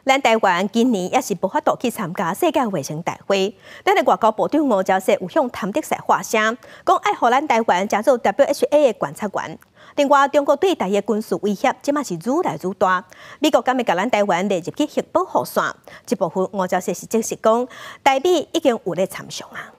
咱台灣今年也是無法度去參加世界衛生大會。但是外交部長吳釗燮有向譚德塞發聲，講愛予咱台灣成做 WHO 的觀察員。另外，中國對台的軍事威脅，這馬是愈來愈大。美國敢會共咱台灣列入去核保護線？這部分吳釗燮是證實講，台美已經有咧參詳啊。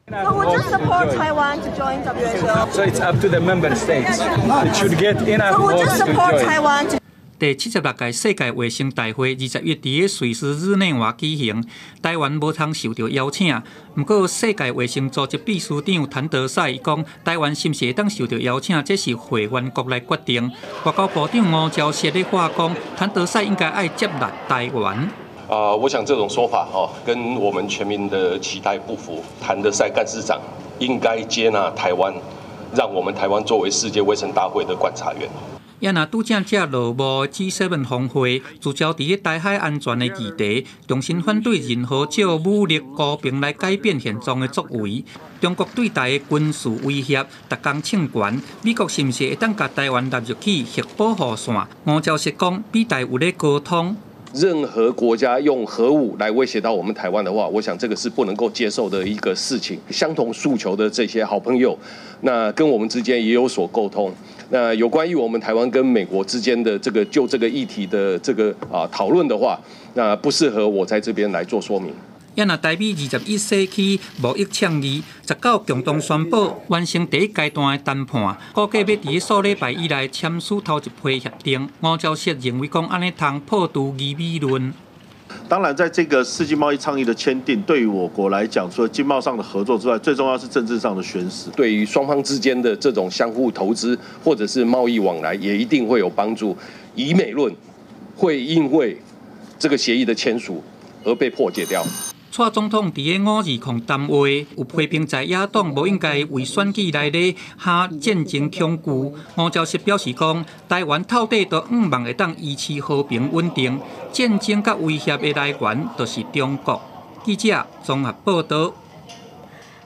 So would you support Taiwan to join WHO? So it's up to the member states. It should get enough So would you votes to support join. Taiwan to 第76屆世界衛生大會21佇咧瑞士日內瓦舉行，台灣無通受著邀請。毋過世界衛生組織秘書長譚德塞講，台灣是毋是會當受著邀請，這是會員國來決定。外交部長吳釗燮咧話講，譚德塞應該愛接納台灣。啊，我想這種說法哈，跟我們全民的期待不符。譚德塞幹事長應該接納台灣，讓我們台灣作為世界衛生大會的觀察員。也若拄正才落幕 G7 峰會，聚焦佇咧台海安全的議題，重新反對任何借武力和平來改變現狀的作為。中國對台的軍事威脅，逐工衝懸，美國是毋是會當共台灣納入去核保護線？吳釗燮講，美台有咧溝通。任何國家用核武來威脅到我們台灣的話，我想這個是不能夠接受的一個事情。相同訴求的這些好朋友，那跟我們之間也有所溝通。那有關於我們台灣跟美國之間的這個就這個議題的這個討論的話，那不適合我在這邊來做說明。也若台美21世紀貿易倡議，19共同宣布完成第一階段的談判，估計欲佇數禮拜以內簽署頭一批協定。吳釗燮認為講，按呢通破除疑美論。當然，在這個世界貿易倡議的簽訂，對於我國來講，除了經貿上的合作之外，最重要是政治上的宣示。對於雙方之間的這種相互投資或者是貿易往來，也一定會有幫助。疑美論會因為這個協議的簽署而被破解掉。蔡總統佇咧520談話，有批評在野黨無應該為選舉來咧哈戰爭恐懼。吳釗燮表示講，台灣透底都向望會當維持和平穩定，戰爭佮威脅的來源就是中國。記者綜合報導。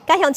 加強。